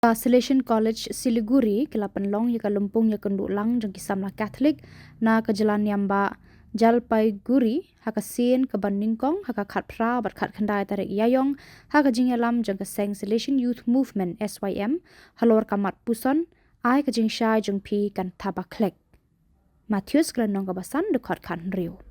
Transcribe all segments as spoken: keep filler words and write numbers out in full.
Ka Salesian College Siliguri ka la pynlong ïa ka lympung ïakynduh lang jong ki samla Katholik na ka jylla niam bah Jalpaiguri ha ka sien kaba nyngkong ha ka khatphra bad khatkhyndai tarik Ïaïong ha ka jingïalam jong ka seng Salesian Youth Movement, S Y M, halor ka mat puson, Ai ka jingshai jong phi kan thaba khlek. Mathaios ka lynnong kaba san, dkhot khathynriew.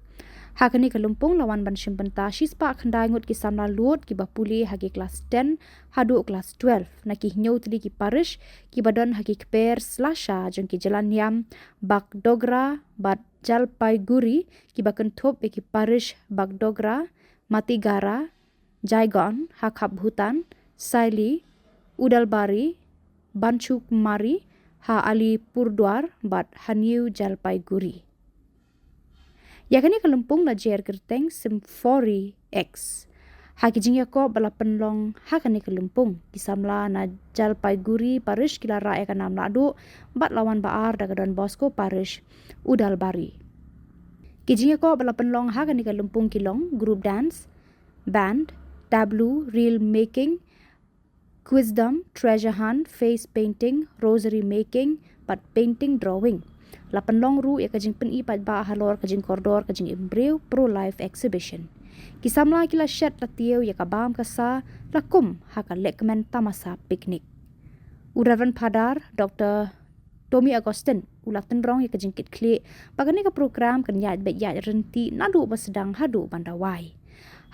Ha kane ka lympung la wan ban shim bynta shispah khyndai ngut ki samla lud kiba pule ha ki klas ten haduh klas twelve na ki hynñiew tylli ki parish kiba don ha ki kper slasha jong ki jylla niam Bagdogra bad Jalpaiguri, kiba kynthup ïa ki parish Bagdogra, Matigara, Jaigaon ha khap Bhutan, Saili, Udalbari, Banchukmari ha Alipurduar bad ha New Jalpaiguri. Ïa kane ka lympung la jer kyrteng Symphori X. Ha ki jingïakop ba la pynlong ha kane ka lympung, ki samla na Jalpaiguri Parish ki la rah ïa ka nam lahduh bad la wan ba ar da ka Don Bosco Parish, Udalbari. Ki jingïakop ba la pynlong ha kane ka lympung ki long group dance, band, tableau, reel making, quizdom, treasure hunt, face painting, rosary making bad painting drawing. La pynlong ruh ïa ka jingpyni paidbah halor ka jingkordor ka jingim briew, pro-life exhibition. Ki samla ki la shet la tiew ïa ka bam ka sa, la kum ha ka lehkmen tamasa picnic. U Reverend Phadar Doctor Tommy Augustine u la tynrong ïa ka jingkitkhlieh ba kane ka program kan ïaid beit ïaid ryntih naduh ba sdang haduh ban da wai.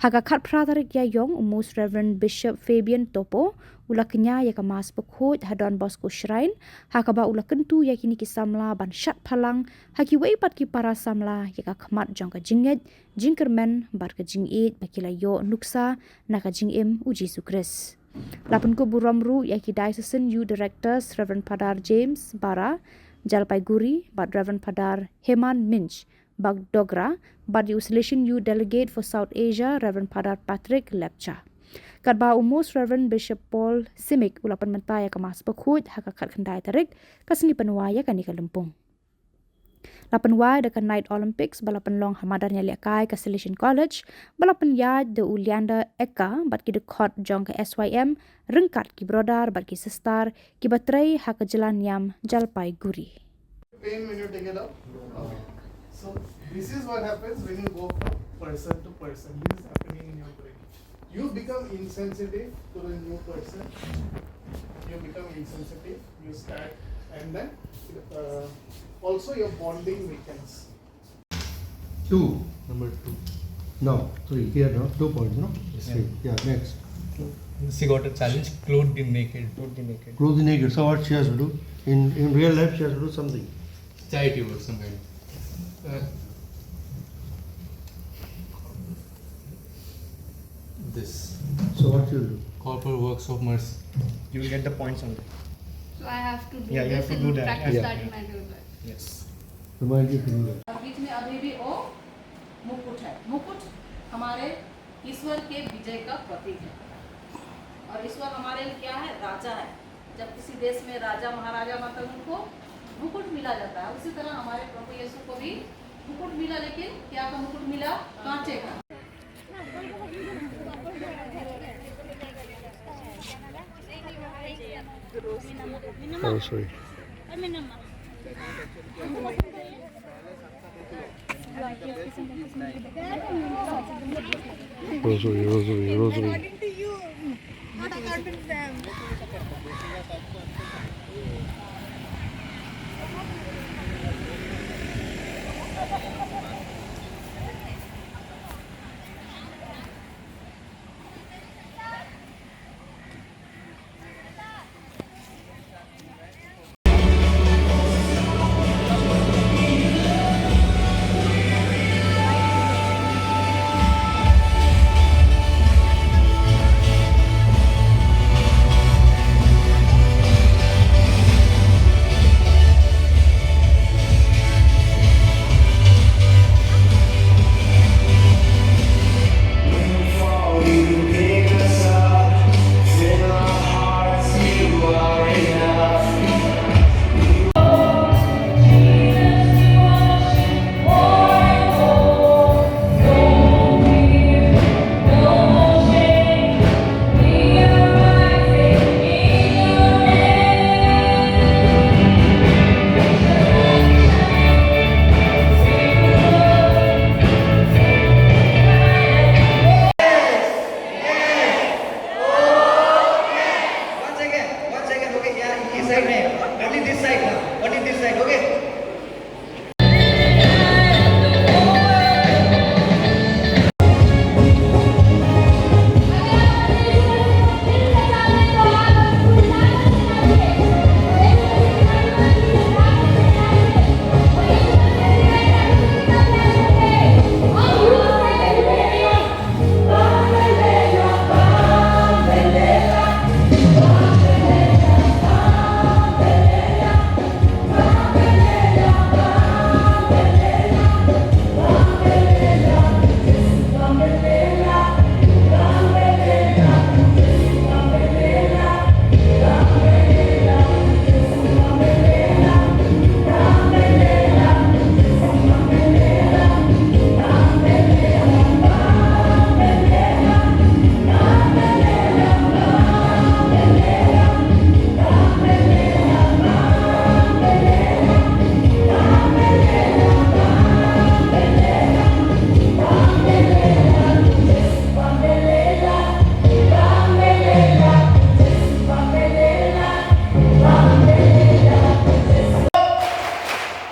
Ha ka khatphra tarik Ïaïong, u Most Reverend Bishop Fabian Topo u la kñia ïa ka Mass Bakhuid ha Don Bosco Shrine, ha kaba u la kyntu ïa kine ki samla ban shad phalang ha kiwei pat ki para samla ïa ka khmat jong ka jingngeit, jingkyrmen bad ka jingïeit ba ki la ïoh nuksa na ka jingim U Jisu Khrist. La pynkup burom ruh ïa ki Diocesan Youth Directors, Reverend Phadar James Bara, Jalpaiguri, bad Reverend Phadar Heman Minch, Bagdogra, bad ïa u Salesian Youth Delegate for South Asia, Reverend Phadar Patrick Lepcha. Katba u Most Reverend Bishop Paul Simic u la pynmynta ïa ka Mass Bakhuid ha ka khatkhyndai tarik, ka sngi pynwai ïa kane ka lympung. La pynwai da ka Night Olympics ba la pynlong ha madan ïalehkai ka Salesian College, ba la pynïaid da u Leander Eka bad ki dkhot jong ka S Y M, ryngkat ki brother bad ki sister kiba trei ha ka jylla niam Jalpaiguri. Pain when you take it out? Okay. So this is what happens when you go from person to person. This is happening in your brain. You become insensitive to the new person. You become insensitive. You start, and then uh, also your bonding weakens. Two. Number two. No, three. Here, no? Two points, no? Yes. Three. Yeah, next. She got a challenge, clothed in naked. Clothed in naked. Clothed in naked. So what she has to do? In, in real life, she has to do something. Charity work, some kind. Uh, this. So what you do? Corporal works of mercy. You will get the points on that. So I have to do Yeah, you have this to and do that. Practice Yeah. that in my real life. Yes. Remind you to do that. और बीच में अभी भी वो मुकुट है। मुकुट हमारे ईश्वर के विजय का प्रतीक है। और ईश्वर हमारे लिए क्या है? राजा है। जब किसी देश में राजा महाराजा बनता है, उनको मुकुट मिला जाता है, उसी तरह हमारे प्रभु यीशु को भी मुकुट मिला। लेकिन क्या का मुकुट मिला? कांटे का। Oh, sorry. Rosary, rosary, rosary. Yeah, east side में, only this side ना, only this side, okay?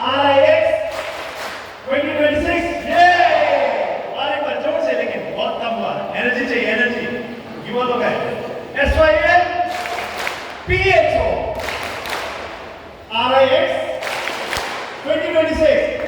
R I X twenty twenty-six, yay! अरे, पर जोर से, लेकिन बहुत कम हुआ। Energy चाहिए, energy। युवा लोग हैं। S Y L P H O, R I X twenty twenty-six।